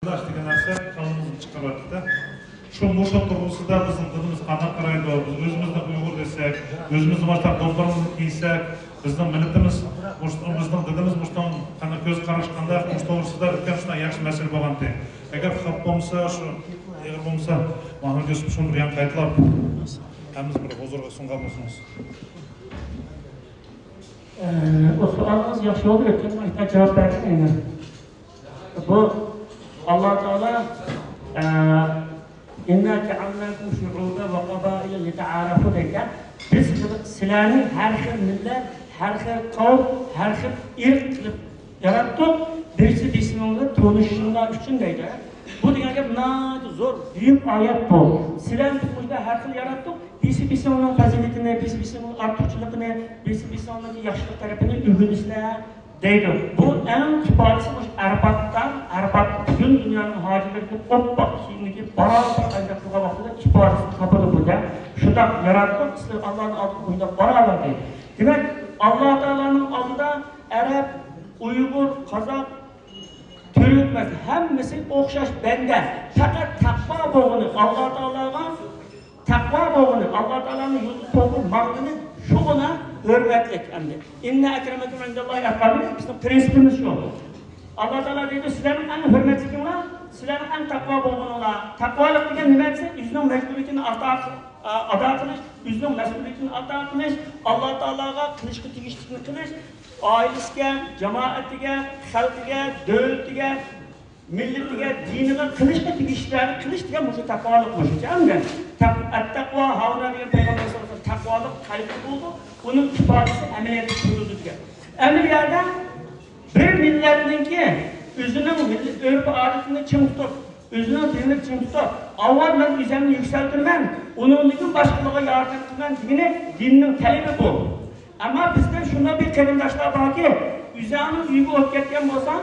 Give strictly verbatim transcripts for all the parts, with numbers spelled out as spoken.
ئىلاج دېگەن نەرسە كاللىمىزدىن چىقىرىۋەتتى. شۇ مۇشۇ تۇرغۇسىدا بىزنىڭ دىنىمىز قانداق قارايدۇ، بىز ئۆزىمىزنى ئۇيغۇر دېسەك، ئۆزىمىزنى مۇشۇنداق دوپپىلىرىمىزنى كىيسەك، بىزنىڭ مىللىتىمىز، مۇشۇ، بىزنىڭ دىنىمىز مۇشۇنىڭ قانداق كۆز قارىشى قانداق، مۇشۇ توغرىسىدا ئۆتكەن شۇنداق ياخشى مەسىلە بولغانتى. ئەگەر خاپا بولمىسا، شۇ ئېغىر بولمىسا، ماھمۇت يۈسۈپ شۇنى بىر يان قايتىلاپ، ھەممىمىز بىر ھۇزۇرغا سۇنغان بولسىڭىز. ئە، ئۇ سوئالىڭىز ياخشى بولدى، ئۆتكەن ۋاقىتتا جاۋاب بەردىم ئەمدى. بۇ ئاللا تائالا، ئە، «إنا جعلناكم شعوبا وقبائل لتعارفوا» دەيدىكەن. بىز سىلەرنى ھەر خىل مىللەت، ھەر خىل قەۋم، ھەر خىل ئىرق قىلىپ ياراتتۇق. بىرسى بىرسىنىڭ بىلەن تونۇشۇشۇڭلار ئۈچۈن دەيدۇ. بۇ دېگەن گەپ ناھايىتى زور، بۈيۈك ئايەت بۇ. سىلەرنى بىز مۇشۇنداق ھەر خىل ياراتتۇق. بىرسى بىرسىنىڭ پەزىلىتىنى، بىرسى بىرسىنىڭ ئارتۇقچىلىقىنى، بىرسى بىرسىنىڭ ياخشىلىق تەرىپىنى ئۆگىنىسىلەر. دەيدۇ. بۇ ئەڭ ئىپادىسى مۇشۇ ئەرپاتتا، ئەرپات پۈتۈن دۇنيانىڭ ھاجىلىرىنى ئوپپاق كىيىملىكى باراۋەر ئايلاپ تۇرغان ۋاقتىدا ئىپادىسىنى تاپىدۇ بۇ گەپ. شۇنداق ياراتتۇق، سىلەر ئاللانىڭ ئالدىدا مۇشۇنداق باراۋەر دەيدۇ. دېمەك، ئاللا تائالانىڭ ئالدىدا ئەرەب، ئۇيغۇر، قازاق، تۈرك ئەمەس، ھەممىسى ئوخشاش بەندە. پەقەت تەقۋا بولغىنى، ئاللا تائالاغا تەقۋا بولغىنى، ئاللا تائالانىڭ يولىدا توغرا ماڭغىنى شۇغىنا ھۆرمەتلىك ئەمدى. «إن أكرمكم عند الله أتقاكم» بىزنىڭ پرىنسىپىمىز شۇ. ئاللا تائالا دەيدۇ، سىلەرنىڭ ئەڭ ھۆرمەتلىكىڭلار، سىلەرنىڭ ئەڭ تەقۋا بولغىنىڭلار. تەقۋالىق دېگەن نېمە دېسە، ئۆزىنىڭ مەجبۇرىيىتىنى ئادا، ئادا قىلىش، ئۆزىنىڭ مەسئۇلىيىتىنى ئادا قىلىش، ئاللا تائالاغا قىلىشقا تېگىشلىكنى قىلىش، ئائىلىسىگە، جامائىتىگە، خەلقىگە، دۆلىتىگە، مىللىتىگە، دىنىغا قىلىشقا تېگىشلىكلەرنى قىلىش دېگەن مۇشۇ تەقۋالىق، مۇشۇ جەمدە. تەق-، «ئەتتەقۋا ھاھۇنا» دېگەن پەيغەمبەر سەللەللاھۇ ئەلەيھى ۋەسەللەم تەقۋالىق قەلبتە بولىدۇ، ئۇنىڭ ئىپادىسى ئەمەلىيەتتە كۆرۈلىدۇ دېگەن. ئەمەلىيەتتە بىر مىللەتنىڭكى ئۆزىنىڭ مىللىي ئۆرپ-ئادىتىنى چىڭ تۇتۇپ، ئۆزىنىڭ دىنىنى چىڭ تۇتۇپ، «ئاۋۋال مەن ئۆزۈمنى يۈكسەلدۈرىمەن، ئۇنىڭدىن كېيىن باشقىلارغا ياردەم قىلىمەن» دېگىنى دىننىڭ تەلىپى بۇ. ئەمما بىزدە شۇنداق بىر قېرىنداشلار باركى، ئۆزۈڭنىڭ ئۆيىگە ئوت كەتكەن بولسا،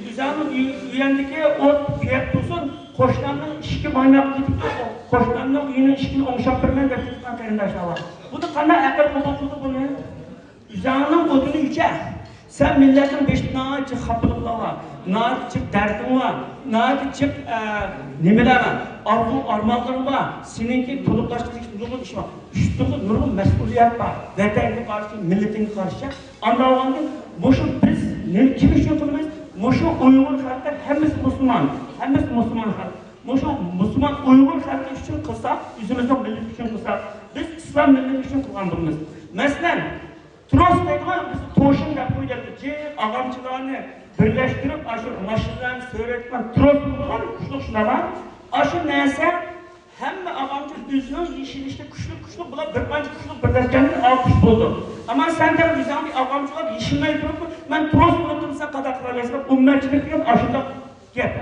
ئۆزۈڭنىڭ ئۆي-، ئۆيۈڭدىكى ئوت كۆيۈپ تۇرسۇن، قوشنامنىڭ ئىشىكى مايناپ كېتىپتۇ، قوشنامنىڭ ئۆيىنىڭ ئىشىكىنى ئوڭشاپ بېرىمەن دەپ كېتىدىغان قېرىنداشلار بار. بۇنى قانداق ئەقىل قوبۇل قىلىدۇ بۇنى؟ ئۆزۈڭنىڭ ئوتۇنى ئۆچە. سەن مىللەتنىڭ بېشىدا ناھايىتى جىق خاپىلىقلار بار، ناھايىتى جىق دەردىڭ بار، ناھايىتى جىق، ئە، نېمىلەر بار، ئارزۇ ئارمانلىرىڭ بار، سېنىڭكى تولۇقلاشقا تېگىشلىك نۇرغۇن ئىش بار. ئۈستۈڭدە نۇرغۇن مەسئۇلىيەت بار. ۋەتەنگە قارشى، مىللىتىڭگە قارشى. ئانداق بولغاندا مۇشۇ بىز نېمە، كىم ئۈچۈن قىلىمىز؟ مۇشۇ ئۇيغۇر خەلقى ھەممىسى مۇسۇلمان، ھەممىسى مۇسۇلمان خەلق. مۇشۇ مۇسۇلمان ئۇيغۇر خەلقى ئۈچۈن قىلساق، ئۆزىمىزنىڭ مىللىتى ئۈچۈن قىلساق، بىز ئىسلام مىللىتى ئۈچۈن قىلغان بولىمىز. مەسىلەن، تروس دەيدىغان، بىز توشۇن دەپ قويدۇق، جىق ئاغامچىلارنى بىرلەشتۈرۈپ، ئاشۇ ماشىنىلارنى سۆرەيدىغان تروس بولىدىغان كۈچلۈك شۇنداقمۇ؟ ئاشۇ نەرسە ھەممە ئاغامچى ئۆزىنىڭ يېشىلىشىدا كۈچلۈك، كۈچلۈك بۇلار بىر قانچە كۈچلۈك بىرلەشكەندىن ئالقىش بولىدۇ. ئەمما سەن دەل ئۆزۈڭنى ئاغامچىلاپ يېشىلمەي تۇرۇپ، مەن تروس بولۇپ تۇرسام قانداق قىلالايسىز؟ ئۈممەتچىلىك دېگەن ئاشۇنداق گەپ.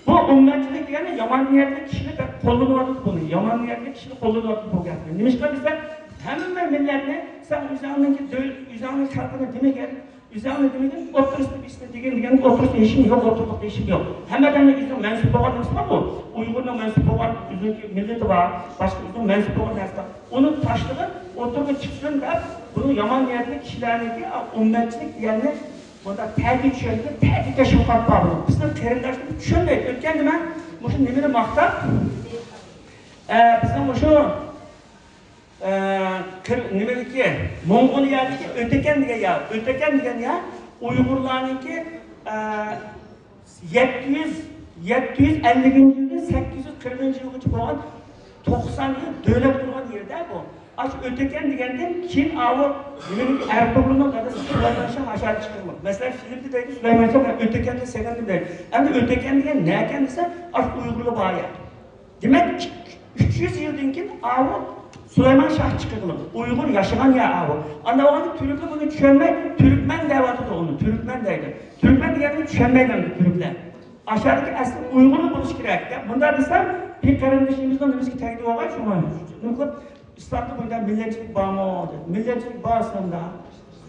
بۇ ئۈممەتچىلىك دېگەننى يامان نىيەتلىك كىشىلەر بەك قوللىنىۋاتىدۇ بۇنى. يامان نىيەتلىك كىشىلەر قوللىنىۋاتىدۇ بۇ گەپنى. نېمىشقا دېسە، ھەممە مىللەتنى سەن ئۆزۈڭنىڭكى دۆل-، ئۆزۈڭنىڭ خەلقىنى دېمىگەن، ئۆزۈڭنى دېمىگەن، ئوتتۇرىسىدا بىرسىنى دېگەن، دېگەن ئوتتۇرىسىدا ھېچكىم يوق، ئوتتۇرىلىقتا ھېچكىم يوق. ھەممە ئادەمنىڭ ئۆزىنىڭ مەنسۇپ بولغان نېمىسى بار بۇ. ئۇيغۇرنىڭ مەنسۇپ بولغان ئۆزىنىڭكى مىللىتى بار، باشقا ئۆزىنىڭ مەنسۇپ بولغان نەرسە بار. ئۇنى تاشلىغىن، ئوتتۇرىغا چىقسۇن دەپ، بۇنى يامان نىيەتلىك كىشىلەرنىڭكى ئۈممەتچىلىك دېگەننى بۇنداق تەتۈر چۈشەنچىدە، تەتۈر تەشۋىقات بار بۇنىڭ. بىزنىڭ قېرىنداشلىرىمىز چۈشەنمەيدۇ. ئۆتكەندە مەن مۇشۇ نېمىنى ماختاپ، ئە، بىزنىڭ مۇشۇ، ئە، قىر-، نېمىدىكى، موڭغۇلىيەدىكى ئۆتەكەن دېگەن يەر، ئۆتەكەن دېگەن يەر ئۇيغۇرلارنىڭكى، ئە، يەتتە يۈز، يەتتە يۈز ئەللىكىنچى يىلدىن سەككىز يۈز قىرىقىنچى يىلغىچە بولغان توقسان يىل دۆلەت قۇرغان يېرىدە بۇ. ئاشۇ ئۆتەكەن دېگەندىن كېيىن ئاۋۇ نېمىنىڭكى، ئەرتۇغرۇلنىڭ دادىسى سۇلايمان شاھ ئاشۇ يەردە چىقىرىلغان. مەسىلەن، فىلىمدە دەيدۇ، سۇلايمان شاھ، «مەن ئۆتەكەنگە سېغىندىم» دەيدۇ. ئەمدى ئۆتەكەن دېگەن نەكەن دېسە، ئاشۇ ئۇيغۇرلار بار يەر. دېمەك، ئۈچ يۈز يىلدىن كېيىن ئاۋۇ سۇلايمان شاھ چىقىرىلغان، ئۇيغۇر ياشىغان يەر ئاۋۇ. ئانداق بولغاندا تۈركلەر بۇنى چۈشەنمەي، تۈركمەن دەۋاتىدۇ ئۇنى، تۈركمەن دەيدۇ. تۈركمەن دېگەننى چۈشەنمەيدۇ ئەمدى تۈركلەر. ئاشۇدىكى ئەسلى ئۇيغۇرلا بولۇش كېرەك. يا، بۇنداق دېسەم، بىر قېرىندىشىمىزنىڭ نېمىسىگە تەگدى بولغاي، شۇڭا نېمە قىلىپ، ئىسلامدا بۇنداق مىللەتچىلىك بارمۇ دەپ. مىللەتچىلىك بار ئىسلامدا.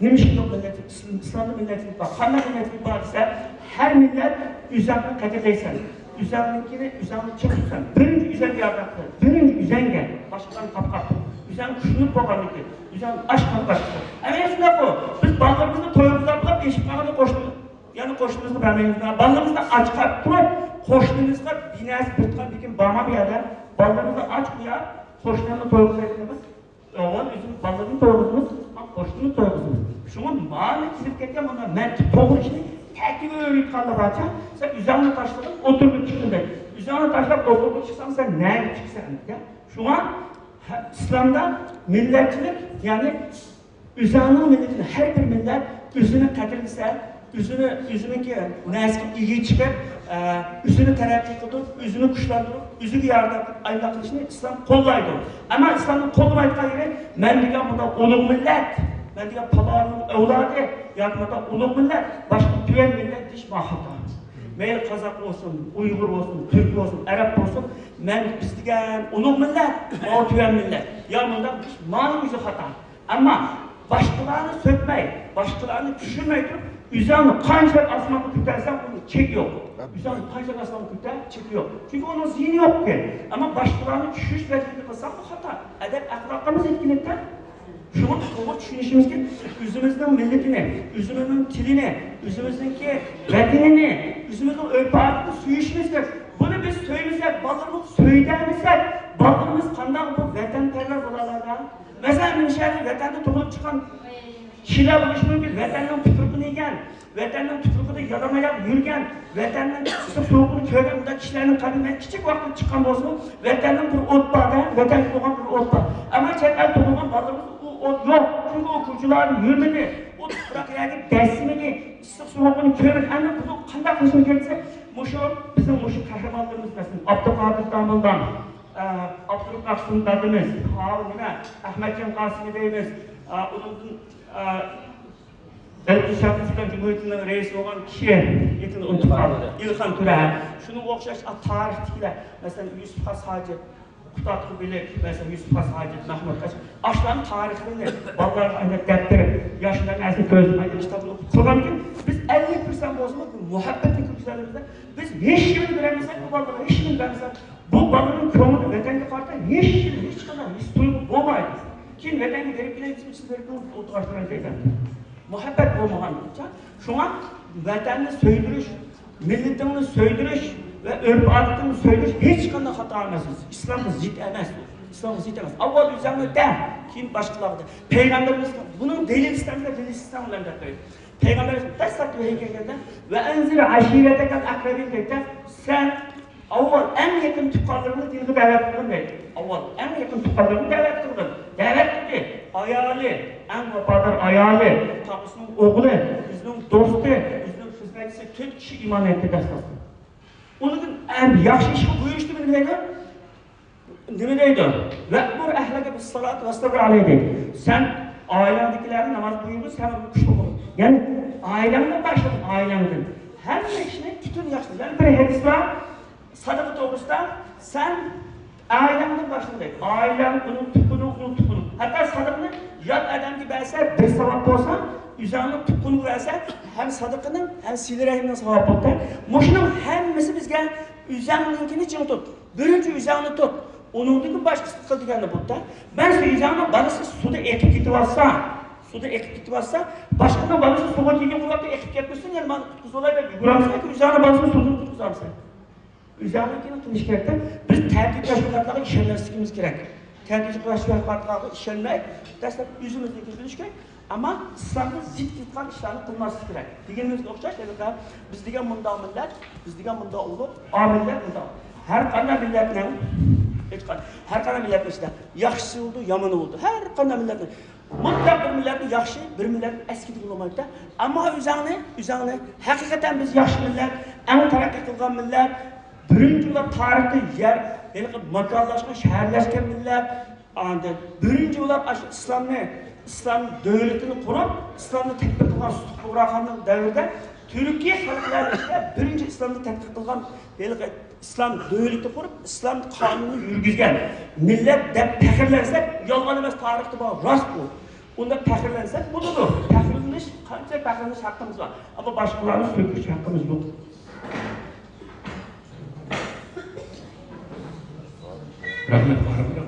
نېمىشقا يوق مىللەتچىلىك؟ ئىسلامدا مىللەتچىلىك بار. قانداق مىللەتچىلىك بار دېسە، ھەر مىللەت ئۆزەڭنى قەدىرلەيسەن. ئۆزەڭنىڭكىنى ئۆزەڭنى چىڭ تۇتىسەن. بىرىنچى ئۆزەڭگە ياردەم قىل. بىرىنچى ئۆزەڭگە. باشقىلارنى قاپقاپ. ئۆزەڭ كۈچلۈك بولغاندىكىن، ئۆزەڭ ئاش قاپقاپ. ئەمەلىيەت شۇنداققۇ. بىز بالىلىرىمىزنى تويغۇزۇپ قويۇپ ئېشىپ قالغاندا قوشنا يەنە قوشنىمىزغا بەرمەيمىز. بالىلىرىمىزنى ئاچ قويۇپ تۇرۇپ، قوشنىمىزغا بىر نەرسە بىر تۇغان بىكىن بارما بۇ يەردە؟ بالىلىرىمىزنى ئاچ قويۇپ، قوشنامنى توي قىلىۋېتىمىز. ئاۋۋال ئۆزىمىز بالىلىرىمىزنى توي قىلىمىز، قوشنىمىزنى توي قىلىمىز. شۇڭا مانا كېلىپ كەتكەن مۇنداق مەن توغرا ئىشنى تەكىگە ئۆگىتىپ قالدى بارچە. سەن ئۆزۈڭنى تاشلىغىن، ئوتتۇرىغا چىققىن دەيدۇ. ئۆزۈڭنى تاشلاپ ئوتتۇرىغا چىقساڭ، سەن نەگە چىقىسەن؟ شۇڭا ئىسلامدا مىللەتچىلىك، يەنى ئۆزىنىڭ مىللىتىنى، ھەر بىر مىللەت ئۆزىنى قەدىرلىسە، ئۆزىنى، ئۆزىنىڭكى نەرسىگە ئىگە چىقىپ، ئە، ئۆزىنى تەرەققىي قىلدۇرۇپ، ئۆزىنى كۈچلەندۈرۈپ، ئۆزىگە ياردەم قىلىپ، ئايلىق قىلىشنى ئىسلام قوللايدۇ. ئەمما ئىسلامنىڭ قوللىمايدىغان يېرى، مەن دېگەن بۇنداق ئۇلۇغ مىللەت، مەن دېگەن پالاننىڭ ئەۋلادى ياكى مۇنداق ئۇلۇغ مىللەت، باشقا تۆۋەن مىللەت دېيىش ناخاتا. مەيلى قازاق بولسۇن، ئۇيغۇر بولسۇن، تۈرك بولسۇن، ئەرەب بولسۇن، مەن، بىز دېگەن ئۇلۇغ مىللەت، ماۋۇ تۆۋەن مىللەت. يا مۇنداق دېيىش مانا ئۆزى خاتا. ئەمما باشقىلارنى سۆكمەي، باشقىلارنى چۈشۈرمەي تۇرۇپ، ئۆزۈڭنى قانچىلىك ئاسمانغا كۆتەرسەڭ، ئۇنىڭ چېكى يوق. ئۆزۈڭنى قانچىلىك ئاسمانغا كۆتەر، چېكى يوق. چۈنكى ئۇنىڭ زىيىنى يوقكەن. ئەمما باشقىلارنى چۈشۈرۈش ۋەزىپىسىنى قىلساڭ، بۇ خاتا. ئەدەپ ئەخلاقىمىز يەتكىلىكتە. شۇڭا توغرا چۈشىنىشىمىز كېرەك. ئۆزىمىزنىڭ مىللىتىنى، ئۆزىمىزنىڭ تىلىنى، ئۆزىمىزنىڭكى ۋەتىنىنى، ئۆزىمىزنىڭ ئۆرپ-ئادىتىنى سۆيۈشىمىز كېرەك. بۇنى بىز سۆيمىسەك، بالىلىرىمىزغا سۆيدۈرمىسەك، بالىلىرىمىز قانداق بۇ ۋەتەنپەرۋەر بولالار؟ مەسىلەن، مىشەنى ۋەتەندە تۇغۇلۇپ چىققان كىشىلەر بولۇشى مۇمكىن، ۋەتەننىڭ تۇپرىقىنى يېگەن، ۋەتەننىڭ تۇپرىقىدا يالىڭاياق يۈرگەن، ۋەتەننىڭ ئىسسىق سوغۇقىنى كۆرگەن بۇنداق كىشىلەرنىڭ قەلبىدە، مەن كىچىك ۋاقتىدا چىققان بولسىمۇ، ۋەتەننىڭ بىر ئوت بار دە، ۋەتەنگە بولغان بىر ئوت بار. ئەمما چەت ئەل تۇغۇلغان بالىلىرىمىز ئۇ ئوت يوق. چۈنكى ئۇ كوچىلاردا يۈرمىدى، ئۇ تۇپراق يەرگە دەسمىدى، ئىسسىق سوغۇقىنى كۆرمىدى. ئەمدى بۇنى قانداق قىلىشىمىز كېرەك دېسە، مۇشۇ بىزنىڭ مۇشۇ قەھرىمانلىرىمىز، مەسىلەن، ئابدۇقادىر داموللام، ئە، ئابدۇرۇپ مەخسۇم دادىمىز، ھاۋۇ نېمە، ئەخمەتجان قاسىمى دەيمىز، ئە، ئۇنىڭدىن، ئە، بەلكى شەرقىي تۈركىستان جۇمھۇرىيىتىنىڭ رەئىسى بولغان كىشى، يېقىندا ئۇنتۇپ قالدى. ئىلھام تۆرە. شۇنىڭغا ئوخشاش تارىختىكىلەر، مەسىلەن، يۈسۈپ خاس ھاجىپ، قۇتادغۇ بىلىك، مەسىلەن، يۈسۈپ خاس ھاجىپ، مەھمۇد قاچان. ئاشۇلارنىڭ تارىخلىرىنى بالىلارغا ئايلاپ دەپتەر، ياشلارنىڭ ئەسلى كۆزىمەن كىتابنى ئوقۇپ قالغاندىن كېيىن، بىز ئەللىك پىرسەنت بولسىمۇ مۇھەببەتنى كۆرسىتەلمىسەك، بىز ھېچ كىمنى بېرەلمىسەك، بۇ بالىلارغا ھېچ كىمنى بەرمىسەك، بۇ بالىنىڭ كۆڭلىدە ۋەتەنگە قارىتا ھېچ، ھېچقانداق ھېس تۇيغۇ بولمايدۇ. كېيىن ۋەتەنگە بېرىپ كېلەي دېسە، سىز بېرىپ ئولتۇرۇۋاتىسىز دەيدۇ. مۇھەببەت بولمىغان بولسا، شۇڭا ۋەتەننى سۆيدۈرۈش، مىللىتىڭنى سۆيدۈرۈش ۋە ئۆرپ-ئادىتىڭنى سۆيدۈرۈش ھېچقانداق خاتا ئەمەس. ئىسلامغا زىت ئەمەس. ئىسلامغا زىت ئەمەس. ئاۋۋال ئۆزۈڭنى دە، كېيىن باشقىلارغا دە. پەيغەمبىرىمىز بۇنىڭ دەلىلى ئىسلامدا، دەلىلى ئىسلام بىلەن دەپ قويدى. پەيغەمبەرىمىز دەسلەپكى ۋەھىي كەلگەندە، «ۋە ئەنزىر ئەشىرەتەكەل ئەقرەبىن» دەيدۇ. سەن ئاۋۋال ئەڭ يېقىن تۇغقانلىرىڭنى دىنغا دەۋەت قىلغىن دەيدۇ. ئاۋۋال ئەڭ يېقىن تۇغقانلىرىڭنى دەۋەت قىلغىن. دەۋەت قىلدى. ئايالى، ئەڭ ۋاپادار ئايالى، تاپىسىنىڭ ئوغلى، ئۆزىنىڭ دوستى، ئۆزىنىڭ خىزمەتچىسى، تۆت كىشى ئىمان ئېيتتى دەسلەپتە. ئۇنىڭدىن ئەڭ ياخشى ئىشقا بۇيرۇشتى نېمە دەيدۇ؟ نېمە دەيدۇ؟ «ۋەئمۇر ئەھلەكە بىسسالاتى ۋەستەبىر ئەلەيھا» دەيدۇ. سەن ئائىلەڭدىكىلەرنى ناماز بۇيرۇغىن، سەن ئۇنى كۈچلۈك قىل. يەنى ئائىلەڭدىن باشلا، ئائىلەڭدىن. ھەممە ئىشنى پۈتۈن ياخشى. يەنە بىر ھەدىس بار. سادىقە توغرىسىدا، سەن ئائىلەڭدىن باشلا دەيدۇ. ئائىلەڭ، ئۇنىڭ تۇغقىنى، ئۇنىڭ تۇغقىنى. ھەتتا سادىقىنى يات ئادەمگە بەرسە، بىر ساۋاب بولسا، ئۆزۈڭنىڭ تۇغقىنىغا بەرسە، ھەم سادىقىنىڭ، ھەم سىلە رەھىمنىڭ ساۋابى بولىدۇ. مۇشۇنىڭ ھەممىسى بىزگە ئۆزۈڭنىڭكىنى چىڭ تۇت. بىرىنچى ئۆزۈڭنى تۇت. ئۇنىڭدىن كېيىن باشقىسىنى قىل دېگەندە بولىدۇ. مەن ئۆزۈڭنىڭ بالىسى سۇدا ئېقىپ كېتىۋاتسا، سۇدا ئېقىپ كېتىۋاتسا، باشقىنىڭ بالىسى سۇغا كىرگەن قۇلاقتا ئېقىپ كەتمىسۇن، يەنە مانا قۇتقۇزۇۋالاي دەپ يۈگۈرەمسەن ياكى ئۆزۈڭنىڭ بالىسىنى سۇدىن قۇتقۇزامسەن؟ ئۆزۈڭنىڭكىنى قىلىش كېرەكتە. بىز تەتۈر تەشۋىقاتلارغا ئىشەنمەسلىكىمىز كېرەك. تەتۈر تەشۋىقاتلارغا ئىشەنمەي، دەسلەپ ئۆزىمىزنىڭكىنى قىلىش كېرەك. ئەمما ئىسلامغا زىت كېتىدىغان ئىشلارنى قىلماسلىق كېرەك. دېگىنىمىزگە ئوخشاش، ھېلىقى بىز دېگەن مۇنداق مىللەت، بىز دېگەن مۇنداق ئۇلۇغ، ئا مىللەت مۇنداق. ھەر قانداق مىللەتنىڭ، ھېچقان-، ھەر قانداق مىللەتنىڭ ئىچىدە ياخشىسى بولىدۇ، يامىنى بولىدۇ. ھەر قانداق مىللەتنىڭ مۇتلەق بىر مىللەتنى ياخشى، بىر مىللەتنى ئەسكىدىگە بولمايدۇ. ئەمما ئۆزۈڭنى، ئۆزۈڭنى، ھەقىقەتەن بىز ياخشى مىللەت، ئەڭ تەرەققىي قىلغان مىللەت، بىرىنچى بولۇپ تارىختا يەر، ھېلىقى ماكانلاشقان، شەھەرلەشكەن مىللەت، ئاندىن بىرىنچى بولۇپ ئاشۇ ئىسلامنى، ئىسلام دۆلىتىنى قۇرۇپ، ئىسلامنى تەكبىر قىلغان سۇلتان بۇغراخاننىڭ دەۋرىدە تۈركىي خەلقلەرنىڭ ئىچىدە بىرىنچى ئىسلامنى تەتبىق قىلغان ھېلىقى ئىسلام دۆلىتى قۇرۇپ، ئىسلام قانۇنىنى يۈرگۈزگەن مىللەت دەپ پەخىرلەنسەك، يالغان ئەمەس، تارىختا بار، راست بۇ. ئۇنداق پەخىرلەنسەك بولىدۇ. پەخىرلىنىش، قانچە پەخىرلىنىش ھەققىمىز بار. ئەمما باشقىلارنى سۆكۈش ھەققىمىز يوق. رەھمەت.